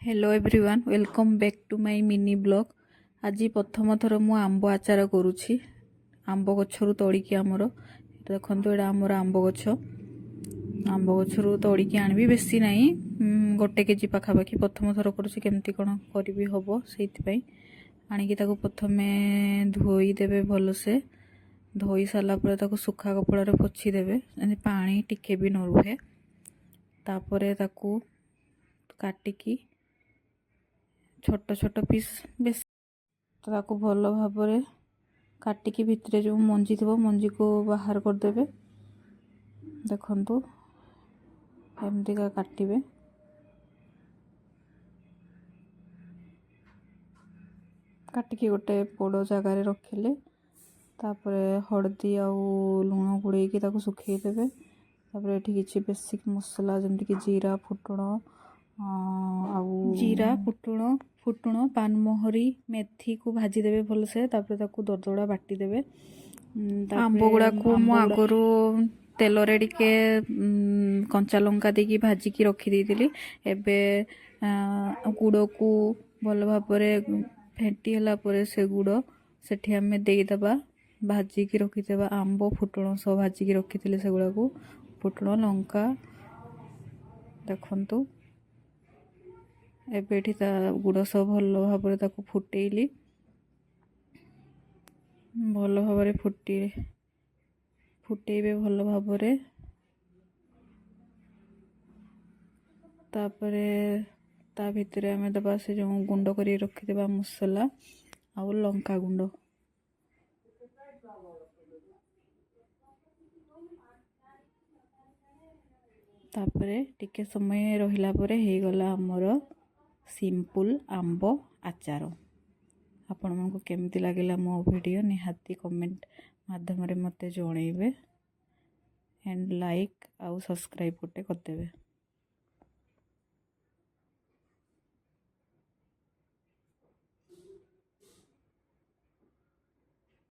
Hello everyone, welcome back to my mini vlog. ଆଜି ପ୍ରଥମ ଥର ମୁଁ ଆମ୍ବ ଆଚାର କରୁଛି, ଆମ୍ବ ଗଛରୁ ତୋଳିକି। ଆମର ଦେଖନ୍ତୁ, ଏଇଟା ଆମର ଆମ୍ବ ଗଛ। ଆମ୍ବ ଗଛରୁ ତୋଳିକି ଆଣିବି, ବେଶୀ ନାହିଁ, 1 କେଜି ପାଖାପାଖି। ପ୍ରଥମ ଥର କରୁଛି, କେମିତି କ'ଣ କରିବି ହେବ, ସେଇଥିପାଇଁ ଆଣିକି ତାକୁ ପ୍ରଥମେ ଧୋଇଦେବେ ଭଲସେ। ଧୋଇ ସାରିଲା ପରେ ତାକୁ ଶୁଖା କପଡ଼ାରେ ପୋଛିଦେବେ, ଯେମିତି ପାଣି ଟିକେ ବି ନ ରୁହେ। ତାପରେ ତାକୁ କାଟିକି ଛୋଟ ଛୋଟ ପିସ୍, ବେଶୀ ତାକୁ ଭଲ ଭାବରେ କାଟିକି ଭିତରେ ଯେଉଁ ମଞ୍ଜି ଥିବ, ମଞ୍ଜିକୁ ବାହାର କରିଦେବେ। ଦେଖନ୍ତୁ, ଏମିତିକା କାଟିବେ। କାଟିକି ଗୋଟେ ବଡ଼ ଜାଗାରେ ରଖିଲେ, ତାପରେ ହଳଦୀ ଆଉ ଲୁଣ ଗୋଳେଇକି ତାକୁ ଶୁଖେଇ ଦେବେ। ତାପରେ ଏଠି କିଛି ବେସିକ୍ ମସଲା, ଯେମିତିକି ଜିରା, ଫୁଟଣ ଆଉ ଜିରା, ଫୁଟଣ, ପାନମୋହରି, ମେଥିକୁ ଭାଜିଦେବେ ଭଲସେ। ତାପରେ ତାକୁ ଦରଦଡ଼ା ବାଟିଦେବେ। ଆମ୍ବ ଗୁଡ଼ାକୁ ମୁଁ ଆଗରୁ ତେଲରେ ଟିକେ କଞ୍ଚା ଲଙ୍କା ଦେଇକି ଭାଜିକି ରଖିଦେଇଥିଲି। ଏବେ ଗୁଡ଼କୁ ଭଲ ଭାବରେ ଫେଣ୍ଟି ହେଲା ପରେ ସେ ଗୁଡ଼ ସେଠି ଆମେ ଦେଇଦେବା। ଭାଜିକି ରଖିଥିବା ଆମ୍ବ ଫୁଟଣ ସହ ଭାଜିକି ରଖିଥିଲେ ସେଗୁଡ଼ାକୁ, ଫୁଟଣ, ଲଙ୍କା। ଦେଖନ୍ତୁ, ଏବେ ଏଠି ତା ଗୁଡ଼ ସହ ଭଲ ଭାବରେ ତାକୁ ଫୁଟେଇଲି। ଭଲ ଭାବରେ ଫୁଟେଇବେ ଭଲ ଭାବରେ। ତାପରେ ତା ଭିତରେ ଆମେ ଦେବା ସେ ଯେଉଁ ଗୁଣ୍ଡ କରି ରଖିଥିବା ମସଲା ଆଉ ଲଙ୍କା ଗୁଣ୍ଡ। ତାପରେ ଟିକେ ସମୟ ରହିଲା ପରେ ହେଇଗଲା ଆମର ସିମ୍ପୁଲ୍ ଆମ୍ବ ଆଚାର। ଆପଣମାନଙ୍କୁ କେମିତି ଲାଗିଲା ମୋ ଭିଡ଼ିଓ, ନିହାତି କମେଣ୍ଟ ମାଧ୍ୟମରେ ମୋତେ ଜଣେଇବେ ଆଣ୍ଡ ଲାଇକ୍ ଆଉ ସବସ୍କ୍ରାଇବ୍ ଗୋଟେ କରିଦେବେ।